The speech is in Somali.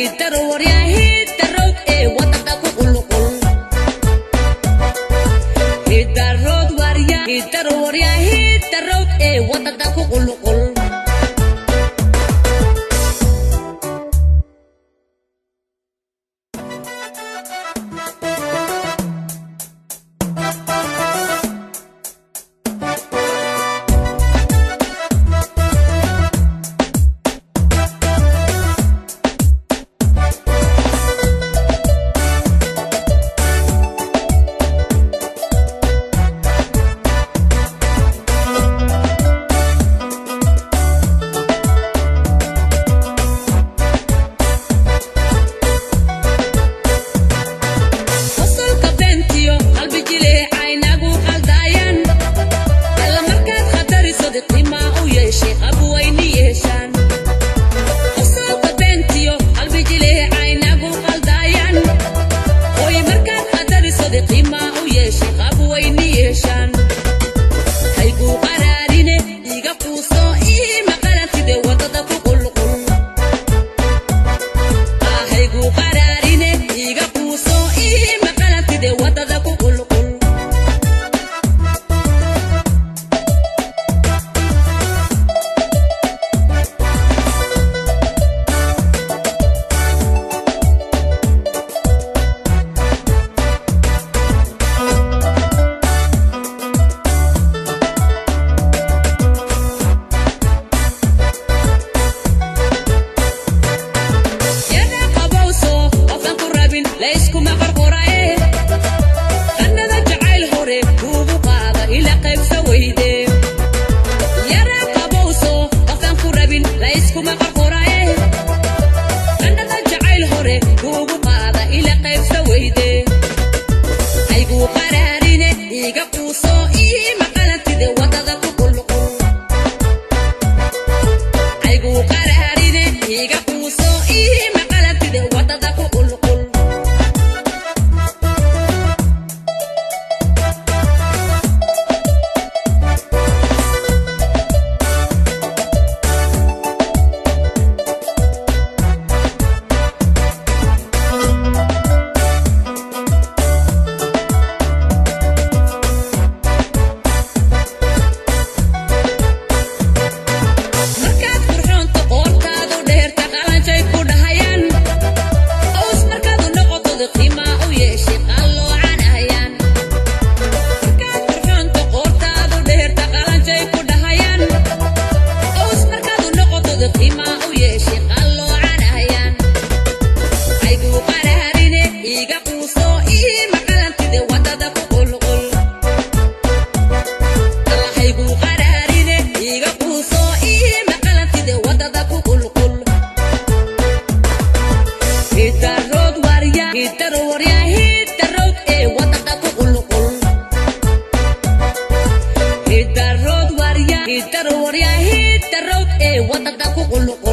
Hit the road, waryaa, hit the road ee wadada ku qulqul. Hit the road, waryaa, hit the road, waryaa, hit the road ee wadada ku qulqul. Qosolka beentiyo qalbi jileecay nagu qaldayaan. Alla markaad khatariso qiimaa u yeeshay qab wayni yeeshaan. Qosolka beentiyo qalbi jileecay nagu qaldayaan. Oy markaad khatariso qiimaa u yeeshay qab wayni yeeshaan. Hayguu qaraarine iga quuso ii maqalantide wadada ku qulqul. Hayguu qaraarine iga quuso ii maqalantide wadada ku qulqul. Yada qabowso qofaan ku rabin layskuma qarqoraye. Qannada jacayl hore kuugu qaada ila qaybsa weyde. Yara qabowso qofaan ku rabin layskuma qarqoraye. Qannada jacayl hore kuugu qaada ila qaybsa weyde. Hayguu qaraarine iga quuso ii maqalantide wadada ku qulqul. Hayguu qaraarine iga quuso ii maqalantide wadada ku qulqul. Markaad qurxoonto qoortaadu dheerta qalanjay ku dhahayaan. Aws markaad noqoto qiimaa u yeeshay qalloocanayaan. Markaad qurxoonto qoortaadu dheerta qalanjay ku dhahayaan. Aws markaad noqoto qiimaa u yeeshay qalloocanayaan. Hayguu qaraarine iga quuso ii maqalantide wadada ku qulqul. Alla hayguu qaraarine iga quuso ii maqalantide wadada ku qulqul. Hit the road, waryaa, hit the road, waryaa, hit the road ee wadada ku qulqul. Hit the road, waryaa, hit the road, waryaa, hit the road ee wadada ku qulqul.